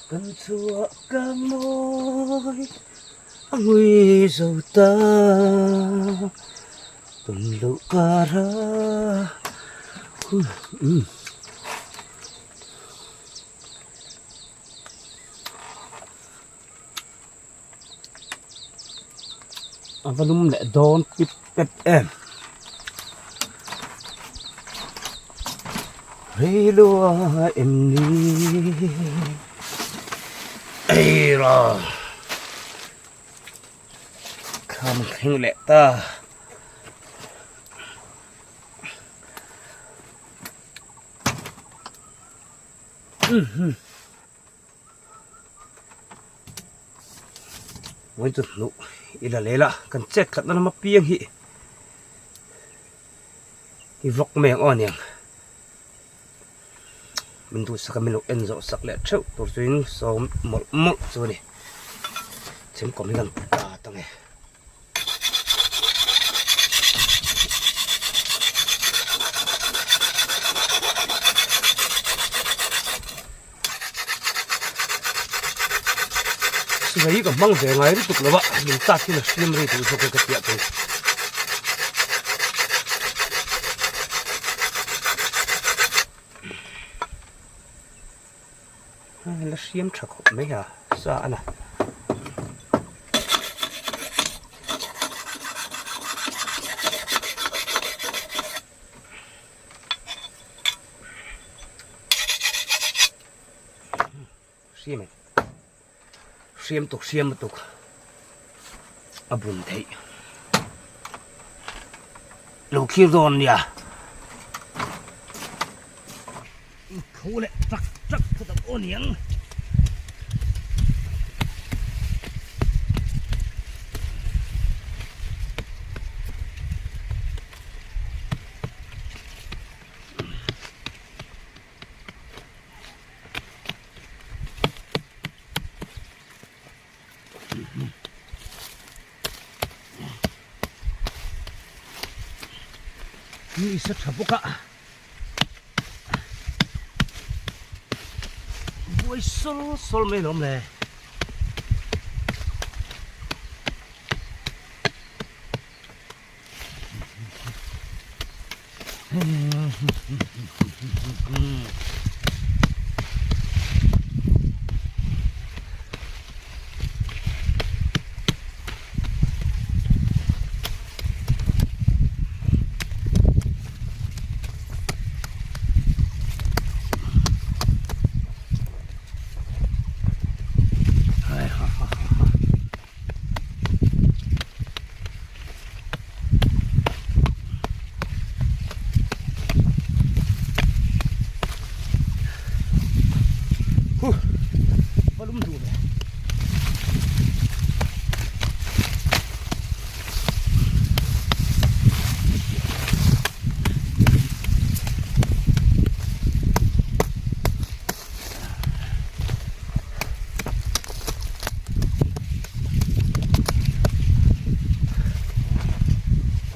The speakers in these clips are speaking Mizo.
Kan chhuah ka mawi a ngui zo ta Tawn loh kara umm. A va lum leh dawn pip pep em. Reilua em ni eira kham thleng leh ta. Vawiin chu hnuh i la lel a kan chet khat na lama piang hi i vawk mai ang aw aniang min duhsak a min lo en zawh sak leh theuh tur chuin sawm mawlh mawlh chu a ni chhimkawm hi kan ta ange. Sipai hi ka hmang ve ngai lutuk lo a, min tak hian a hriam rei duh zawk e ka tiah thei. La hriam tha khawp mai a sa a na. Hriam e hriam tuk hriam lutuk a bun theih lo thlir dawn nia tho leh chak chak phawt ang aw niang. Ni sa tha bawk a buai sawl sawl mai alawm le.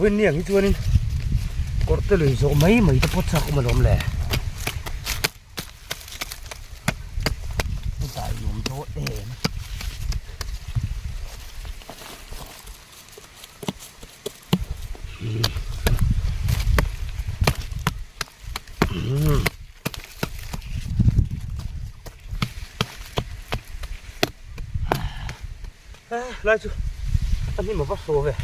Vawiin ni ang hi chuanin kawr te lui zawh mai mai te pawh chak awm alawm le. Dai nuam dawn em. Lai chu a hnim a va hraw ve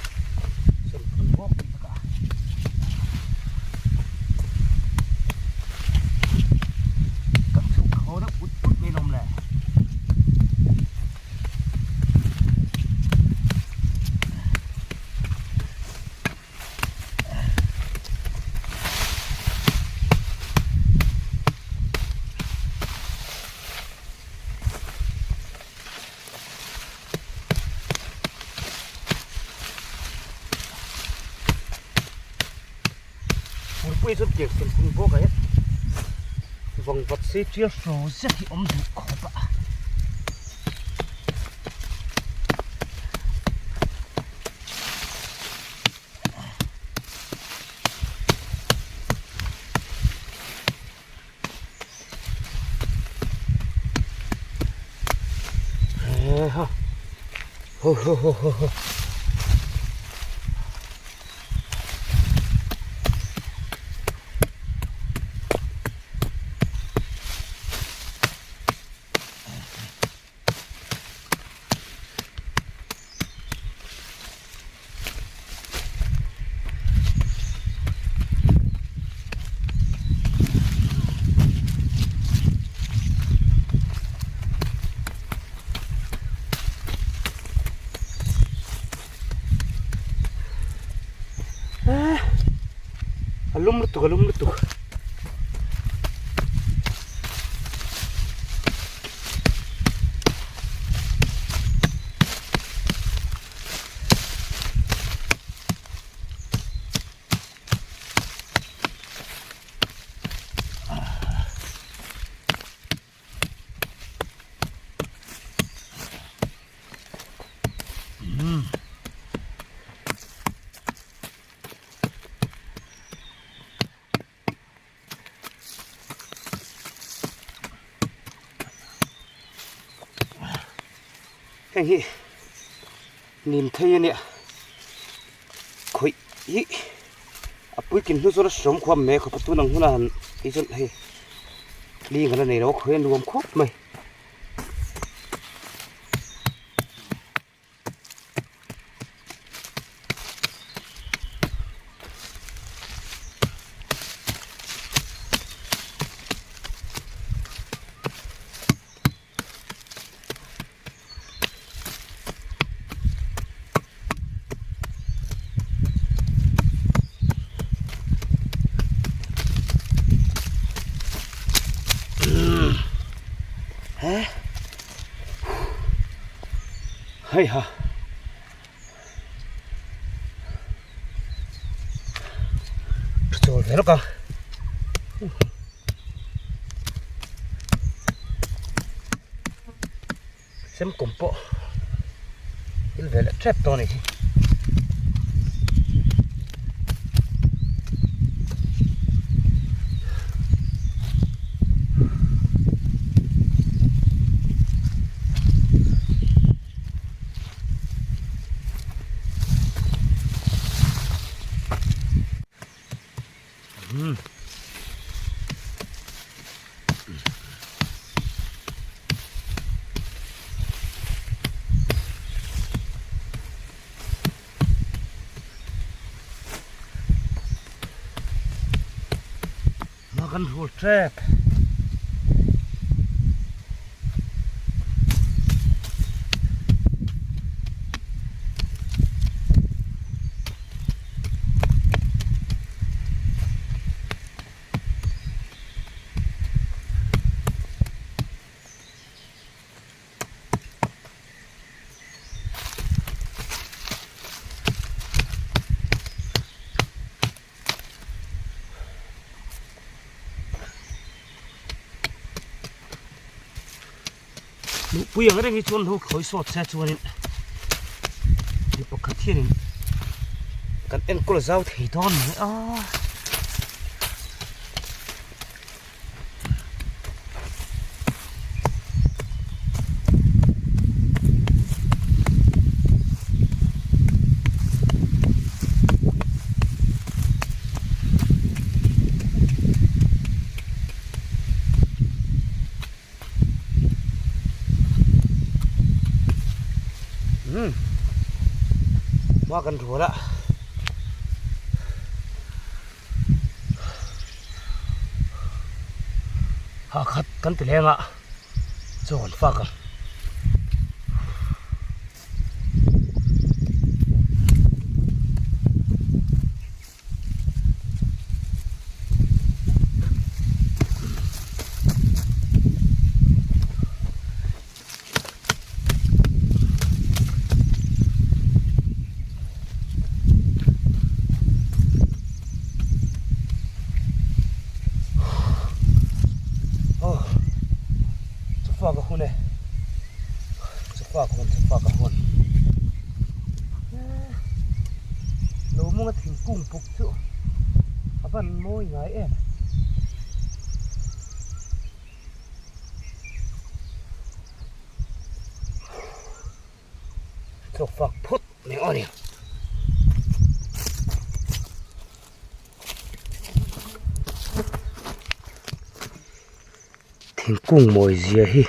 kan chhuk haw deuh put put mai lawm le. Purpui chuan tiang sen phung bawk a vawngvat sei tial hraw zet hi awm duh khawp a. Ha ho ho ho ho ho. A lum lutuk a lum lutuk. Heng hi nim thei a nia khawih hi a puitling hnu chuan a hrawm khuam mai a khawp a tun ang hunah han hei chuan hei ling a la nei lo a khawih a nuam khawp mai. Hei ha. Thu chawl ve lawk a. Sem kum pawh thil ve leh tep tawh a ni hi. Hma kan rul tep. Luhpui ang reng hi chuan lo khawi sawt se chuanin mi pakhat hianin kan enkawl zau thei dawn mai a. Umm hma kan rual a. Ha khat kan ti leng a chaw kan fak ang. Aw chawfak a hun e chawfak a hun chawfak a hun lo mawnga thingkung puk chu a van mawi ngai em. Chhuak fak phut mai aw ni. Thingkung mawi zia hi.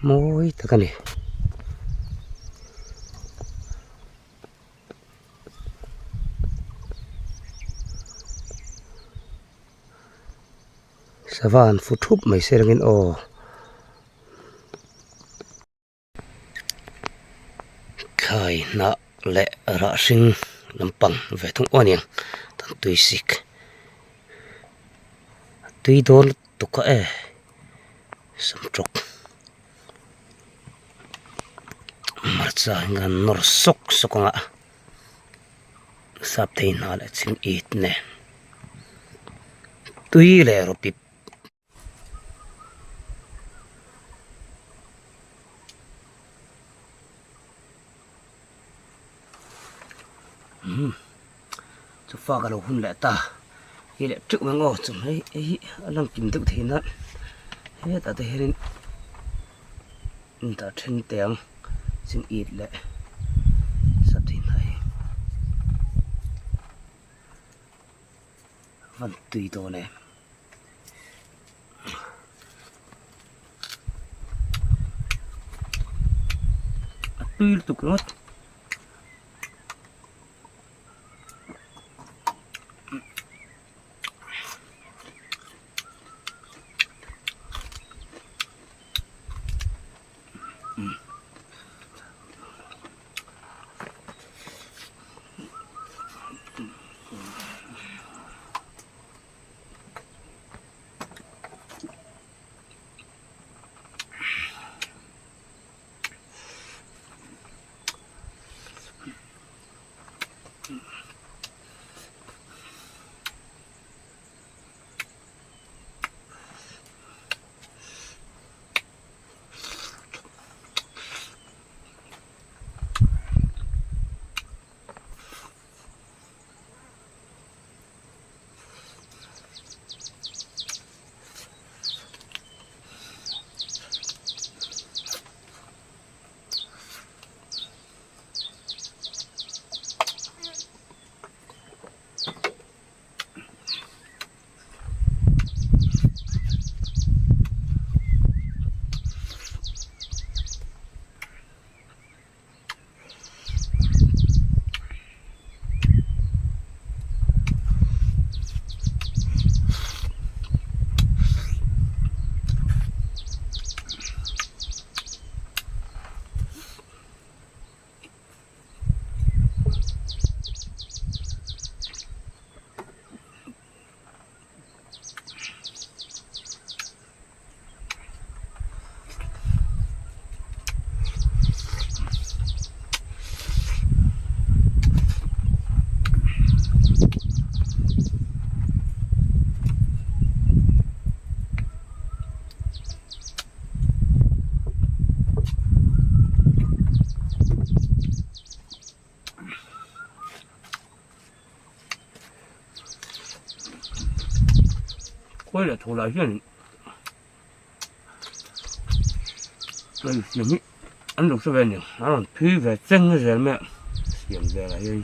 Mawi tak a ni. Sava an fu thup mai se rengin aw. Thlai hnah leh rah hring lampang ve thung aw aniang tan tui sik a tui dawn lutuk a e samtawk hmarcha hi an nawr sawk sawk ang a sap thei hna leh chhing it nen tui leh rawpip. Umm chu fa ka lo hun leh ta hi leh teuh mai ngaw chu hei hi a lang kim deuh thei nan hetah te hianin in dah then teh ang ching it leh sap thei hna hi a van tui dawn em. A tui lutuk ringawt. Khawi leh tho lah hian hei siam hi an lo hre ve a ni a rawn phi ve cheng zel mai a siam velah hian.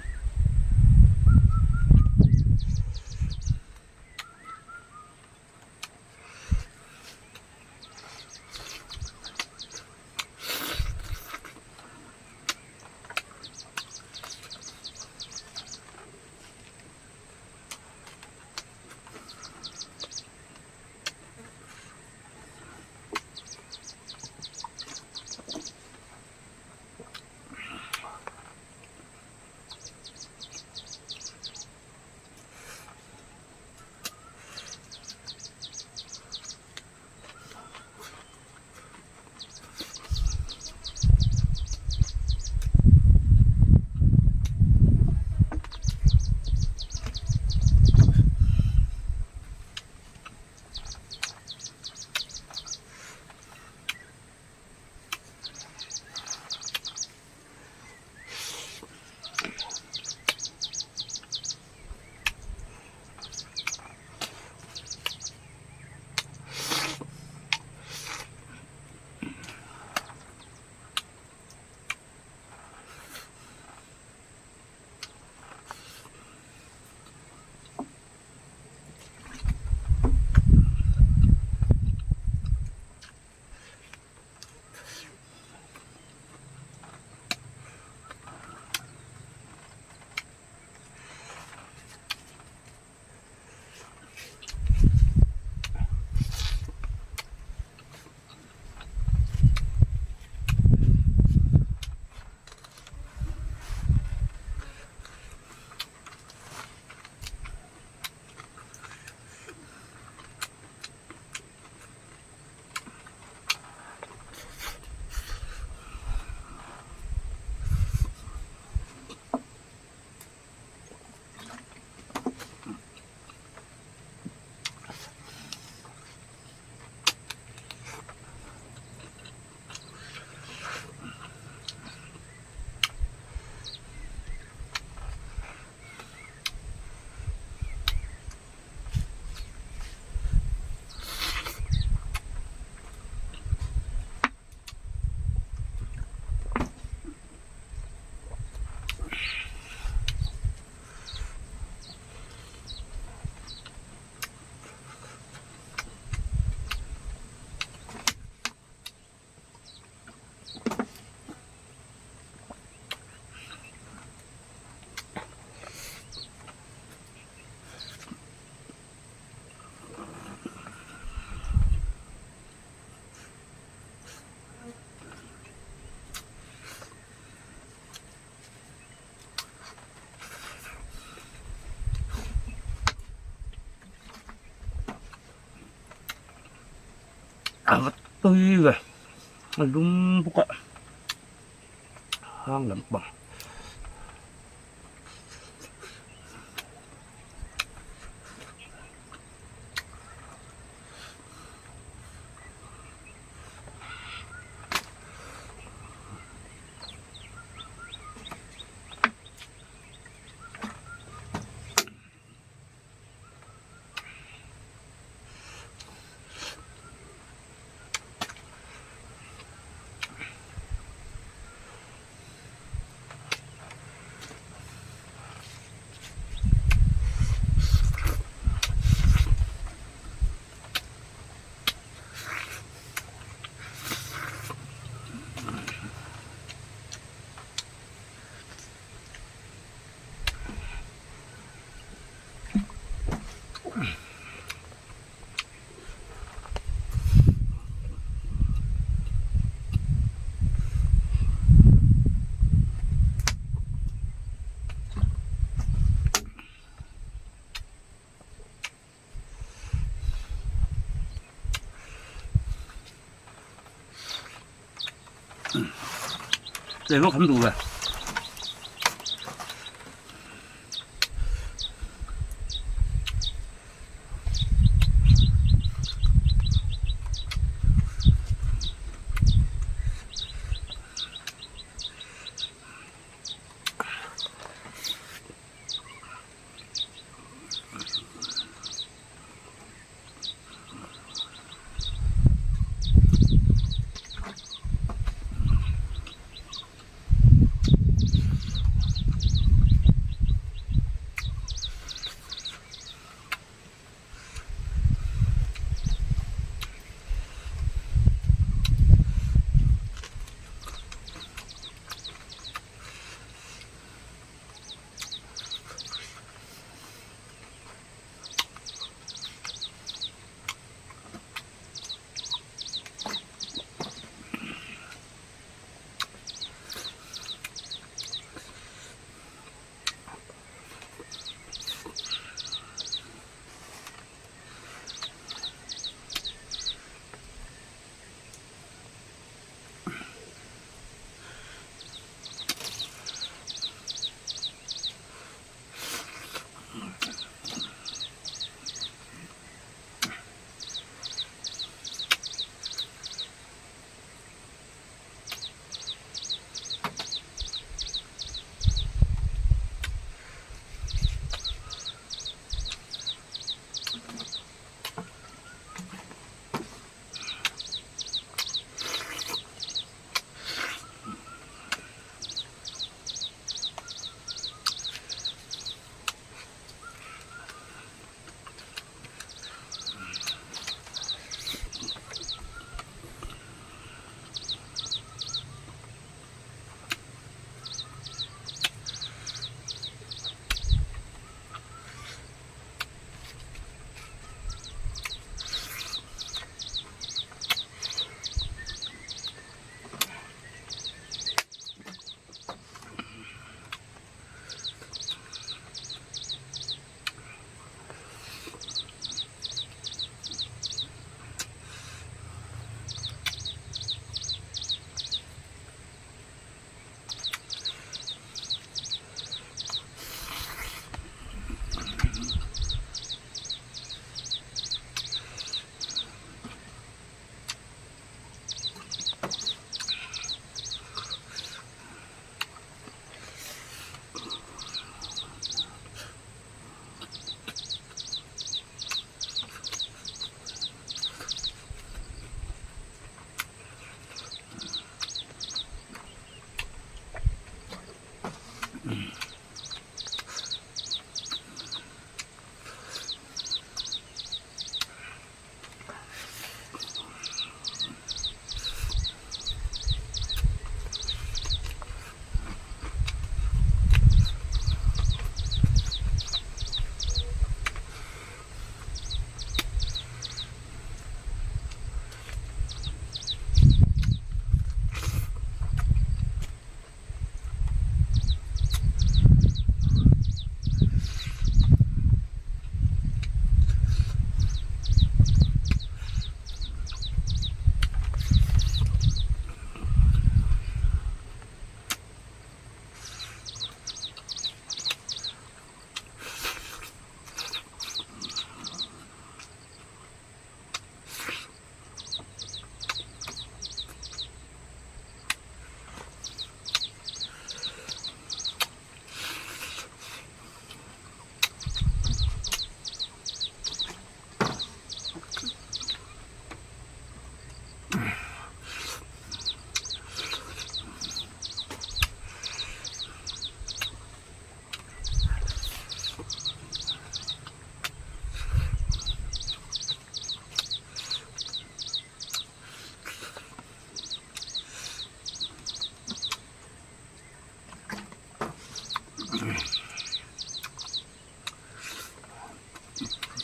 A va tui ve a lum bawk a hang lampang. Lei vak ham duh ve.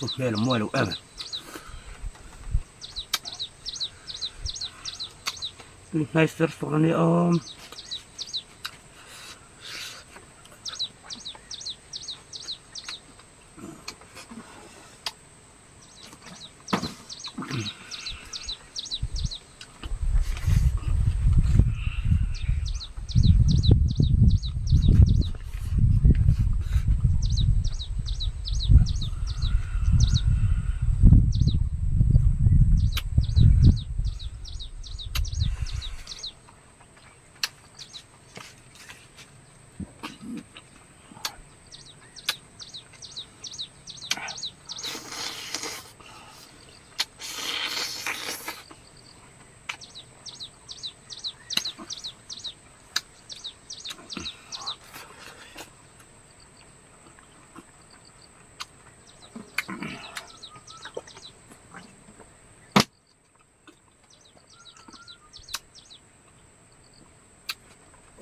Chu hmel a mawi lo em. Tui hnai ser sawr a nia.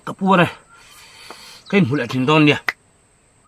Ka pu a ni ka inhmu leh thin dawn nia.